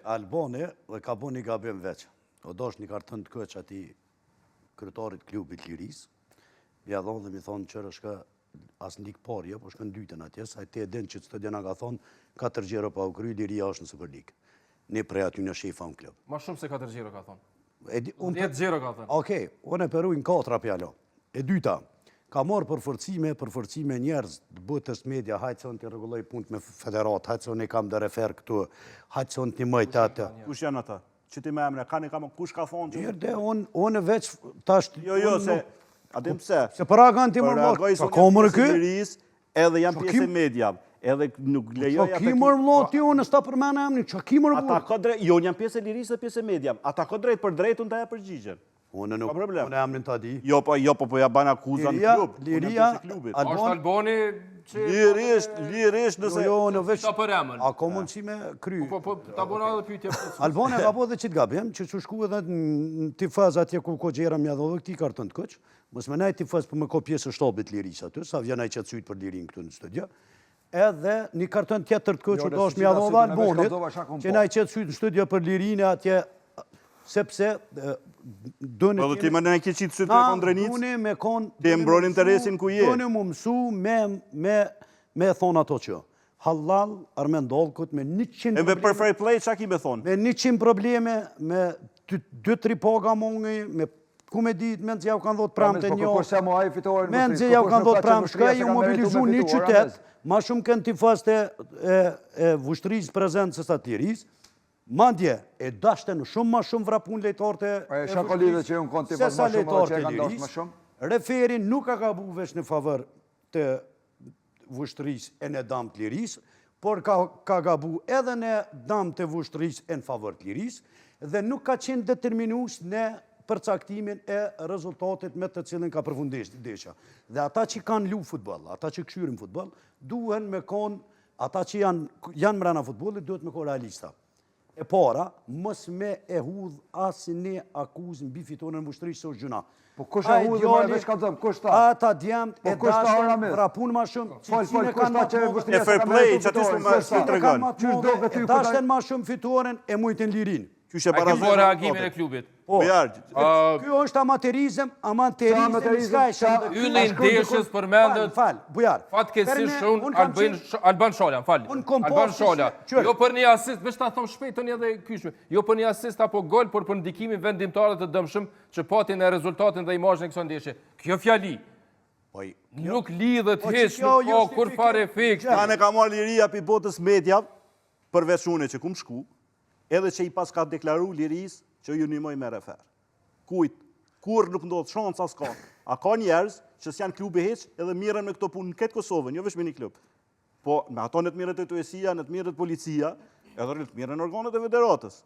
Albani dhe ka bo një gabim veç. O dosh një karton të kuq atij kryetarit klubit Lirisë, ja dhonë dhe mi thonë qërë shka as në ligë parë, jo, po shka në dytën atje, sa te e din që të djena ka thonë, katër xhiro pa u kry, Liria është në Superligë. Një prej aty në shefa në klub. Ma shumë se katër xhiro ka thonë. E di, unë 10 xhiro ka thonë. Okej, unë e peruj në katra pjalo. E dyta, ka marrë përforcime, përforcime njerëz të botës media, hajtë se unë t'i rregulloj punët me federat, hajtë se unë i kam dhe refer këtu, hajtë se unë t'i mëj të atë. Kush janë ata? Që ti me emre, kanë kam, kush ka thonë që Mirë, de, unë veç tash. Jo, jo, unë se a dim pse? Se për agan ti më Reagoj vëlla, se ka unë ka jam mërë pjesë e ky? Lirisë, edhe jam Qa pjesë kim- e media, edhe nuk lejoj Qa ki mërë vëlla ti, unë s'ta përmena emrin, qa ki mërë Ata burr? ka drejt, jo, unë jam pjesë e Lirisë dhe pjesë e media. Ata ka drejt për drejt unë ta jap përgjigjen. Unë nuk, Pa problem. unë emrin ta di. Jo, po, jo, po, po ja ban akuza në Liria, klub. Unë jam Liria, pjesë e klubit. Albon- Është Albani që Lirisht, lirisht Jo, nëse jo, unë veç Ta për emër. A ka mundësi me kry? Po, po, ta bona edhe pyetje. Albani ka bo dhe qitë gabim, që që shku edhe në tifoz atje ku ko gjera mja dhe këti karton të kuq, mos me nej tifoz për me ko pjesë e shtabit lirisë aty, sa vjen ai qëtë sytë për lirin këtu në studio, edhe një karton tjetër të kuq Jo, u dash se mja qita dhe sytë, unë veç Albonit, kallzova shka kom që po. na i qëtë sytë në studio për lirinë atje, sepse doni Po dhe ti më në ke qitë sytë me Na, kondrenicë? duni me kon Ti e mbron interesin ku je. Duni mu mësu me thonë ato që Hallall Armend Dallkut me 100 E me për fair play çka ki me thonë? me 100 probleme, me dy, tri paga mungi, me ku me dit, me nëzë jau kanë dhot pram të Po një, kërkush se mo ai fitoren me nëzë jau kanë dhot pram, shka ju mobilizu një qytet, ma shumë kënë tifozët e Vushtrrisë prezent se sa të Lirisë, madje e dashtën shumë ma shumë vrapun lejtarët e E, shka ka lidhje që unë kon se tifoz sa ma shumë edhe lejtarët që e e kanë dashur Lirisë. më shumë? Referi nuk ka gabu veç në favor të Vushtrrisë e në dam të Lirisë, por ka gabu edhe në dam të Vushtrrisë e në favor të Lirisë, dhe nuk ka qenë determinues në përcaktimin e rezultatit me të cilin ka përfundu ndeshja. Dhe ata që kanë lu futboll, ata që këshyrin futboll, duhen me kon, ata që janë mrena futbollit, duhet me kon realista. E para, mos me e hudh asnjë akuzë mbi fitoren e Vushtrrisë se është gjuna. Po kush e Ai hudhi, djali, more, veç ka thënë, kush tha? Ata djemt Po e kush tha, dashtën, Aramis? vrapun ma shumë, Fol, fol, cilësinë e kush kanë tha ma që të madhe. Vushtrria E fair s'ka play, meritu që aty fitoren, s'po më kush tha? s'po tregon. Ma të Qysh madhe, do këty e ku ta- dashtën ma shumë fitoren e mujtën lirin. Qysh e A ke barazoi bo reagimin e rezultatin? klubit? Po. Bujar, Ky është amaterizëm, amaterizëm, amaterizëm? s'ka e Qa- shëndë. Ylli i ndeshjes përmendet Fal, fal, Bujar. Fatkeqësisht Për ne, unë unë kam Albin qenë- Alban Shala, më fal. Unë kom Alban pas Shala. qyre. Jo për një asist, veç ta them shpejt tani edhe kyshme. Jo për një asist apo gol, por për ndikimin vendimtar dhe të dëmshëm që pati në rezultatin dhe imazhin e kësaj ndeshje. Kjo fjali Po, nuk lidhet Po, që hiç, kjo nuk ka justifikim- kur fare efekt. Kanë e ka marrë liria pi botës media, përveç une që kum shku, edhe që i pas ka deklaru lirisë që ju nimoj me refer. Kujt? Kur nuk ndodh shansa s'ka. A ka njerëz që s'janë klubi hiç edhe mirren me këto punë në këtë Kosovën, jo veç me një klub. Po, me ato në të mirret e TSI-a, në të mirret policia, edhe në të mirren organet e federatës.